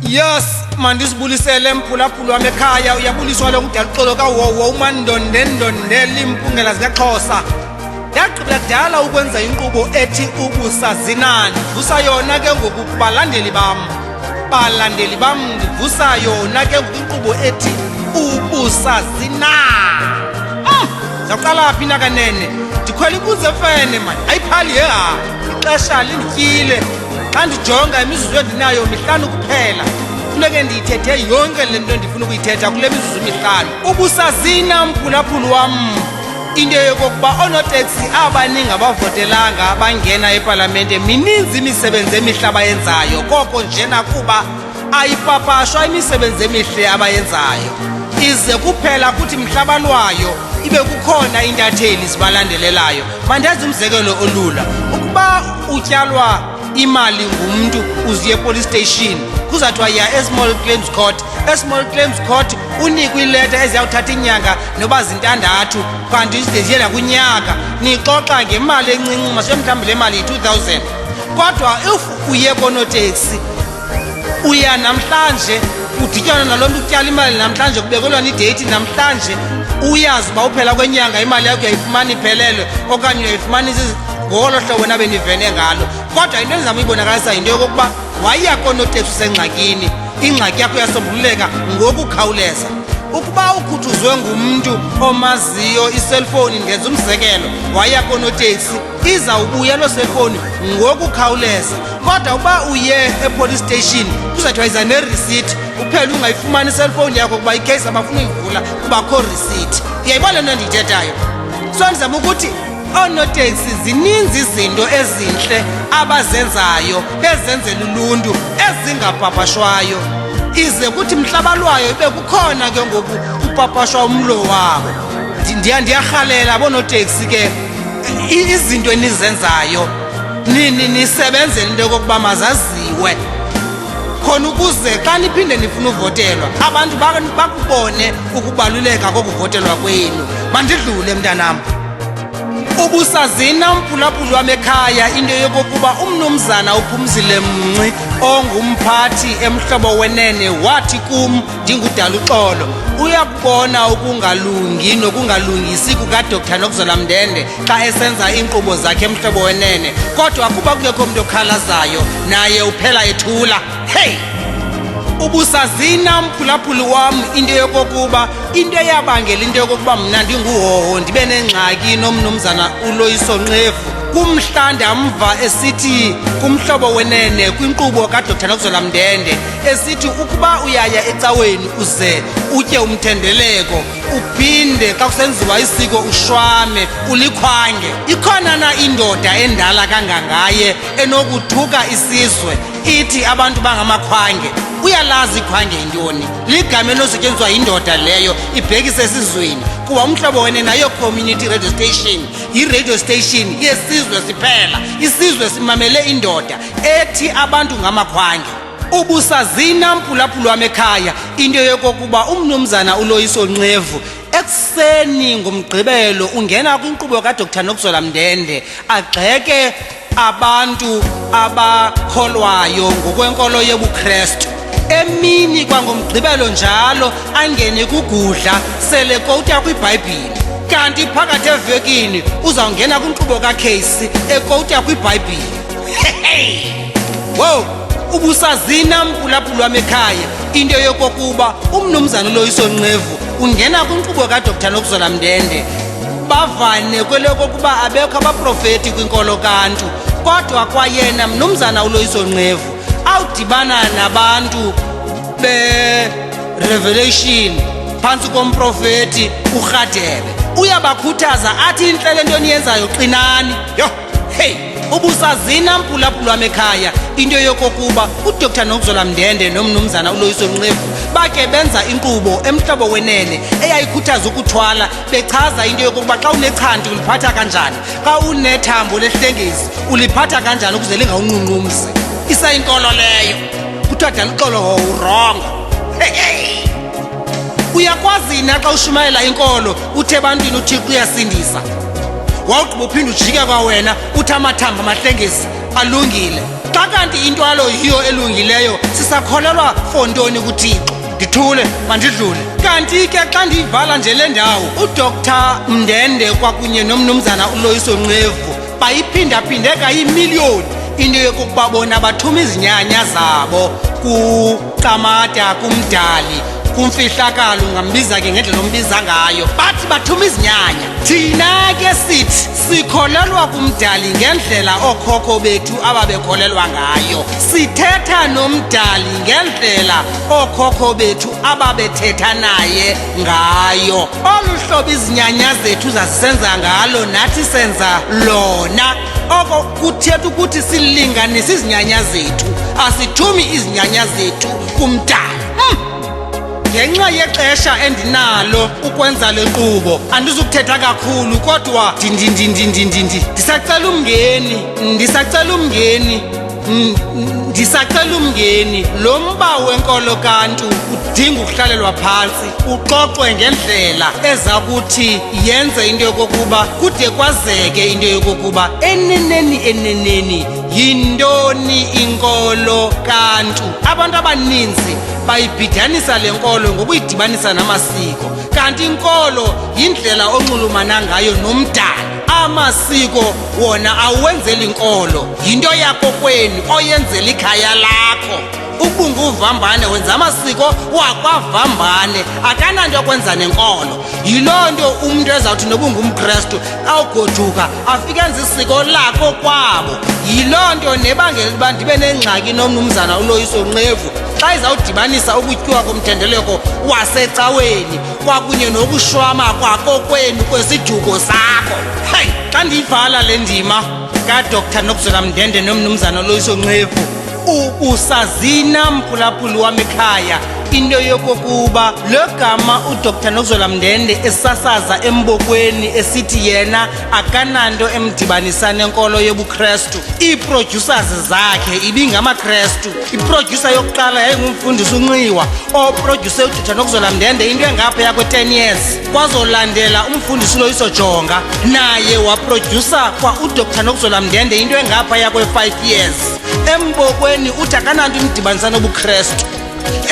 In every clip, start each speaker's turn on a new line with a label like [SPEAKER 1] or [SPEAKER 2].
[SPEAKER 1] Yes, mandisibulisele mphulaphula wam ekhaya. Uyabuliswa lo ngudala uxolo kawowo umandondendondela iimpungela zikaXhosa. Ndagqibela kudala ukwenza inkqubo ethi ubusazinani. Ndivusa yona ke ngoku kubalandeli bam. Balandeli bam, ndivusa yona ke ngoku inkqubo ethi ubusazinani. Ndizawuqala phi na kanene? Ndikhwela inkunzi efene mani, ayiphali yeha. Ixesha lindityile. Xa ndijonga imizuzu endinayo mihlanu kuphela. Funeke ndiyithethe yonke le nto ndifuna ukuyithetha kule mizuzu mihlanu. Ubusazina mphulaphuli wam into yokokuba oonoteksi abaningi abavotelanga bangena epalamente, mininzi imisebenzi emihle abayenzayo, koko njena kuba ayipapashwa imisebenzi emihle abayenzayo, ize kuphela kuthi mhla balwayo ibe kukhona iintatheli zibalandelelayo. Mandenze umzekelo olula. Ukuba utyalwa imali ngumntu uziye epolice station, kuzathiwa yiya e-small claims court. E-small claims court unikwe iileta eziyawuthatha iinyanga noba zintandathu, kanti zide ziye nakunyaka, nixoxa ngemali encinci, masibe mhlawumbi le mali yi-2000. Kodwa if uye koonoteksi, uya namhlanje udityanwa naloo mntu utyala imali namhlanje, kubekelwana ideyithi namhlanje, uyazi uba uphela kwenyanga imali yakho uyayifumana iphelelwe okanye uyayifumana ngolo hlobo nabe nivene ngalo. Kodwa into endizama uyibonakalisa yinto yokokuba waya koonoteksi usengxakini, ingxaki yakho iyasombululeka ngokukhawuleza. Ukuba ukhuthuzwe ngumntu omaziyo iselfowuni, ndenza umzekelo, waya koonoteksi, izawubuya loo selfowuni ngokukhawuleza. Kodwa uba uye epolice station, kuzathiwa iza nerisithi, uphele ungayifumani iselfowuni yakho kuba ikheyisi abafuna uyivula kuba kho risithi. Uyayibona le nto ndiyithethayo? So ndizama ukuthi oonoteksi zininzi izinto ezintle abazenzayo bezenzela uluntu ezingapapashwayo, ize kuthi mhla balwayo ibe kukhona ke ngoku kupapashwa umlo wabo. Ndiyarhalela boonoteksi ke, izinto enizenzayo nisebenzele into yokokuba mazaziwe, khona ukuze xa niphinde nifuna uvotelwa abantu bakubone ukubaluleka kokuvotelwa kwenu. Mandidlule mntanam. Ubusazina mphulaphuli wam ekhaya into yokokuba umnumzana uPhumzile Mnci ongumphathi emhlobo wenene wathi kum ndingudala uxolo, uyakubona ukungalungi nokungalungisi kukaDr Nokuzola Mndende xa esenza iinkqubo zakhe emhlobo wenene, kodwa kuba kungekho mntu okhalazayo naye uphela ethula. Hey, ubusazina mphulaphuli wam into yokokuba into eyabangela into yokokuba mna ndinguhoho ndibe nengxaki nomnumzana uLoyiso Nqevu kumhla ndamva esithi kumhlobo wenene kwinkqubo kaDr Nokuzola Mndende, esithi ukuba uyaya ecaweni uze utye umthendeleko uphinde xa kusenziwa isiko ushwame ulikhwange. Ikhona na indoda endala kangangaye enokuthuka isizwe ithi abantu bangamakhwange? Uyalazi ikhwange yintoni? Ligama enosetyenziswa yindoda leyo ibhekise esizweni, kuba umhlobo wenene ayo community radio station, yi-radio station yesizwe siphela. Isizwe simamele indoda ethi abantu ngamakhwange. Ubusazina mphulaphula wam ekhaya into yokokuba umnumzana uLoyiso Nqevu ekuseni ngomgqibelo ungena kwinkqubo kaDr Nokuzola Mndende agxeke abantu abakholwayo ngokwenkolo yobuKrestu. Emini kwangomgqibelo njalo angene kugudla sele kowuta kwiBhayibhile, kanti phakathi evekini uzawungena kwinkqubo kaCasey ekowuta kwiBhayibhile. Hey! Wow, ubusazina mphulaphula wam ekhaya into yokokuba umnumzana uLoyiso Nqevu ungena kwinkqubo kaDr Nokuzola Mndende bavane kwelokokuba abekho abaprofeti kwinkolo kaNtu, kodwa kwayena mnumzana uLoyiso Nqevu awudibana nabantu be-Revelation phantsi komprofeti uRhadebe uyabakhuthaza athi intle le nto niyenzayo, qinani. Yho, hey, ubusazina mphulaphula wam ekhaya into yokokuba uDr Nokuzola Mndende nomnumzana uLoyiso Nqevu bake benza inkqubo emhlobo wenene eyayikhuthaza ukuthwala, bechaza into yokokuba xa unechanti uliphatha kanjani, xa unethambo lehlengezi uliphatha kanjani ukuze lingawunqunqumzi. Isayinkolo leyo kuthiwa dala uxolo ho urongo. Hey, hey. Uyakwazi na xa ushumayela inkolo uthe ebantwini uThixo uyasindisa, wawugqiba uphinde ujike kwawena uthi amathambo amahlengesi alungile? Xa kanti intwalo yiyo elungileyo, sisakholelwa for ntoni kuThixo? Ndithule, mandidlule. Kanti ke xa ndiyivala nje le ndawo, uDr Mndende kwakunye nomnumzana uLoyiso Nqevu bayiphindaphinde kayimiliyoni into yokokuba bona bathuma izinyanya zabo kuQamata, kumdali, kumfihlakalo, ungambiza ke ngendlela ombiza ngayo. Bathi bathuma izinyanya. Thina ke sithi sikholelwa kumdali ngendlela ookhokho bethu ababekholelwa ngayo. Sithetha nomdali ngendlela ookhokho bethu ababethetha naye ngayo. Olu hlobo izinyanya zethu zazisenza ngalo, nathi senza lona. Oko kuthetha ukuthi silinganisa izinyanya zethu, asithumi izinyanya zethu kumdali. Ngenxa yexesha endinalo ukwenza le nkqubo, andizukuthetha kakhulu, kodwa ndisacela umngeni, ndisacela umngeni, ndisacela umngeni. Lo mba wenkolo kaNtu udinga ukuhlalelwa phantsi, uxoxwe ngendlela eza kuthi yenze into yokokuba kude kwazeke into yokokuba eneneni eneneni yintoni inkolo kaNtu. Abantu abaninzi bayibhidanisa le nkolo ngokuyidibanisa namasiko, kanti inkolo yindlela onxulumana ngayo nomdali. Amasiko wona awuwenzeli inkolo, yinto yakokwenu oyenzela ikhaya lakho. Ubunguvambane wenza amasiko wakwavambane, akananto yokwenza nenkolo. Yiloo nto umntu ezawuthi noba ungumKrestu awugoduka afike enze isiko lako kwabo. Yiloo nto nebangela uba ndibe nengxaki nomnumzana uLoyiso Nqevu xa izawudibanisa ukutyiwa komthendeleko wasecaweni kwakunye nokushwama kwakokwenu kwesiduko sakho. Hey, xa ndiyivala le ndima kaDr Nokuzola Mndende nomnumzana uLoyiso Nqevu, ubusazina mphulaphuli wam ekhaya into yokokuba lo gama uDr Nokuzola Mndende esasaza embokweni esithi yena akananto emdibanisa nenkolo yobuKrestu, ii-producers zakhe ibingamaKrestu. Iproducer yokuqala yayingumfundisi uNqiwa, oprodyuse uDr Nokuzola Mndende into engaphaya kwe-10 years. Kwazolandela umfundisi uLoyiso Jonga, naye waprodyusa kwa uDr Nokuzola Mndende into engaphaya kwe-5 years. Embokweni uthi akananto imdibanisa nobuKrestu.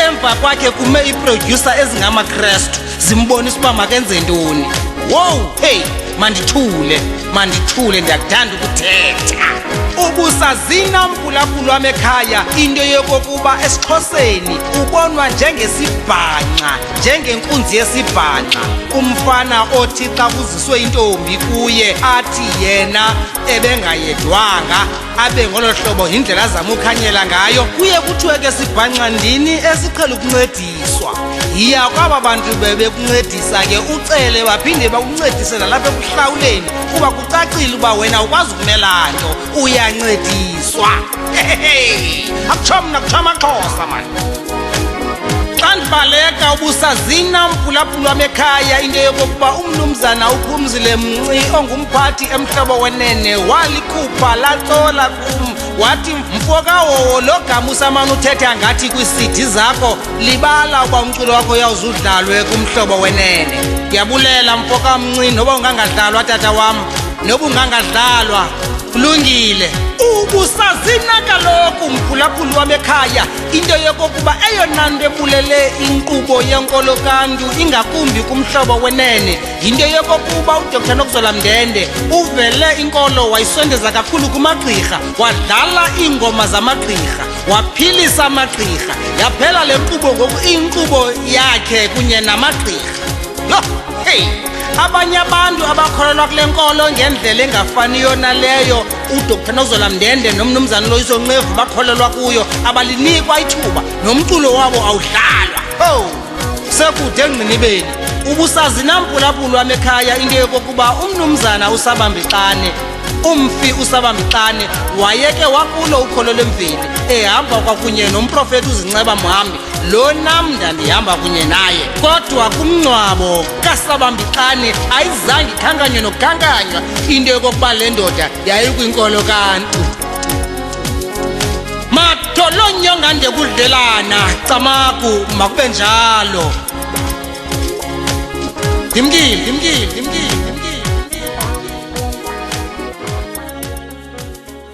[SPEAKER 1] Emva kwakhe kume iiprodyusa ezingamaKrestu zimbonisa uba makenze ntoni. Wowu, hey, mandithule, mandithule, ndiyakuthanda ukuthetha. Ubusazina mphulaphula wam ekhaya into yokokuba esiXhoseni ubonwa njengesibhanxa, njengenkunzi yesibhanxa, umfana othi xa kuziswe intombi kuye athi yena ebengayedwanga, abe ngolo hlobo yindlela azama ukhanyela ngayo. Kuye kuthiwe ke sibhanxa ndini esiqhela ukuncediswa. Yiya kwaba bantu bebekuncedisa ke, ucele baphinde bakuncedise nalapha ekuhlawuleni, kuba kucacile uba wena awukwazi ukumela nto, uyancediswa. Hehehe, akutsho mna, kutsho amaXhosa mani. Xa ndibaleka ubusazina mphulaphula wam ekhaya into yokokuba umnumzana uPhumzile Mnci ongumphathi emhlobo wenene walikhupha latsola kum, wathi mfokawowo lo gama usamane uthetha ngathi kwiiCD zakho, libala uba umculo wakho uyawuzudlalwe kumhlobo wenene. Ndiyabulela mfokamnci, noba ungangadlalwa tata wam, noba ungangadlalwa, kulungile. Ubusazina kaloku mphulaphuli wam ekhaya into yokokuba eyona nto ebulele inkqubo yenkolo kaNtu ingakumbi kumhlobo wenene yinto yokokuba uDr Nokuzola Mndende uvele inkolo wayisondeza kakhulu kumagqirha, wadlala iingoma zamagqirha, waphilisa amagqirha, yaphela le nkqubo ngoku inkqubo yakhe kunye namagqirha. Yho, hey, abanye abantu abakholelwa kule nkolo ngendlela engafaniyo naleyo uDr Nokuzola Mndende nomnumzana Loyiso Nqevu bakholelwa kuyo, abalinikwa ithuba, nomculo wabo awudlalwa. Oh, sekude engqinibeni. Ubusazina mphulaphula wam ekhaya into yokokuba umnumzana uSabambixane, umfi uSabambixane, wayeke wakulo ukholo lwemveli ehamba kwakunye nomprofethi uZinceba Mhambi, lo nam ndandihamba kunye naye. Kodwa kumngcwabo kaSabambixane ayizange ikhankanywe nokukhankanywa into yokokuba le ndoda yayikwinkolo kaNtu. Matholonyo ngandekudlelana, camagu, makube njalo. Ndimkile, ndimkile, ndimkile.